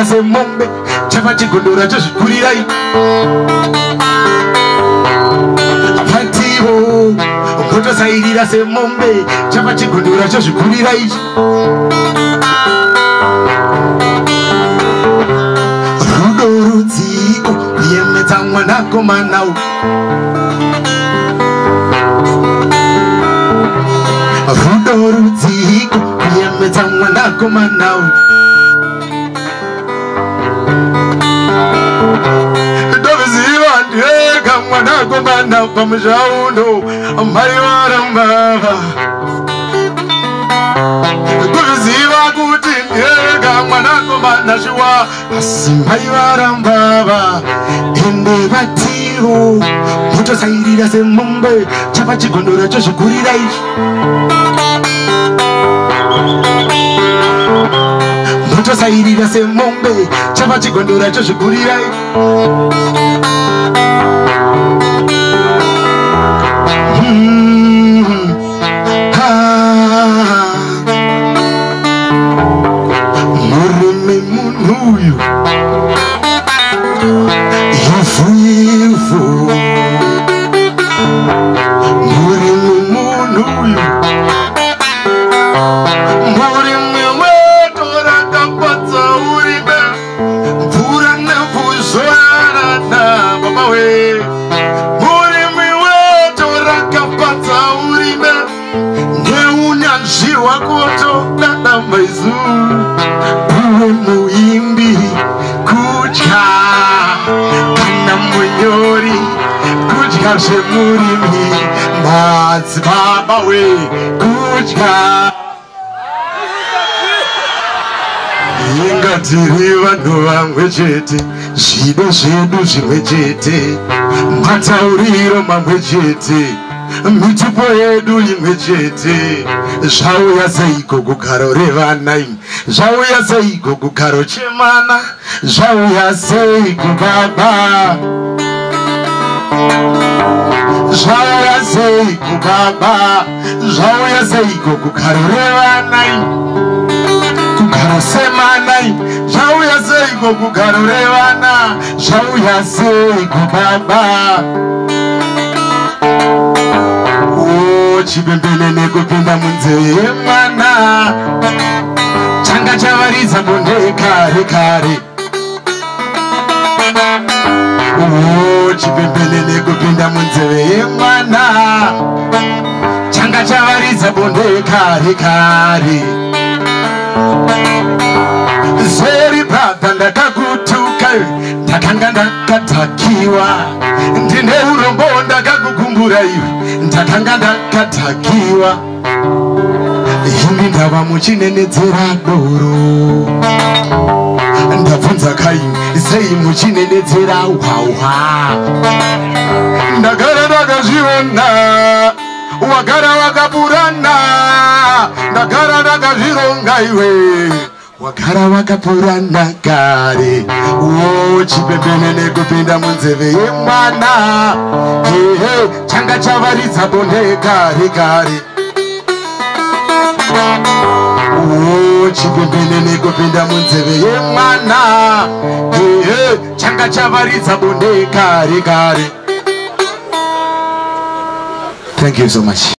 Motosairira semombe, chafa chigondora chozvikurirai. Vatiwo motosairira semombe, chafa chigondora chozvikurirai. Rudo rudziko kuyemedza mwanakomana. Rudo rudziko kuyemedza mwanakomana. Ndoziva ndega mwanakomana pamusha uno mai varambava. Ndoziva kuti ndega mwanakomana shuwa asi mai varambava. Ende vatiwo motosairira semombe, chafa chigondora chozvikurira ichi. Motosairira semombe, chafa chigondora chozvikurira ichi. Murume munhu uyu ivhu ivhu. Murume munhu uyu, murume weto rakapatsa urime, mvura nevhu zvoyanana baba we. Murume weto rakapatsa urime, neunyanzvi hwako todada maizuru. Uwe muimbi kudya kana munyori kudya zvemurimi madzibaba we kudya. Inga tiri vanhu vamwe chete, zvido zvedu zvimwe chete, matauriro mamwe chete, mitupo yedu imwe chete. Zvauya seiko kugaro revana imi? Zvauya seiko kugaro chemana? Zvauya seiko baba? Zvauya seiko baba? Zvauya seiko kugaro revana imi? Kugaro semana imi? Zvauya seiko kugaro revana? Zvauya seiko baba? Chipembenene kupinda munzeve yemwana, changa chavaridza bonde kare kare. Chipembenene kupinda munzeve yemwana, changa chavaridza bonde kare kare. Sorry brother, ndakakutuka, ndakanga ndakatakiwa, ndine urombo ndakakukumbura iwe, ndakanga ndakatakiwa. Imi ndava muchinenedzera doro, ndabvunza kai sei muchinenedzera hwahwa? Ndagara ndakazviona, wagara wakapurana, ndagara ndakazvironga iwe, wagara wakapurana kare. Chipembenene kupinda munzeve yemwana, ehe changa chavaridza bonde kare kare. Chipembenene kupinda munzeve yemwana, ehe changa chavaridza bonde kare kare. Thank you so much.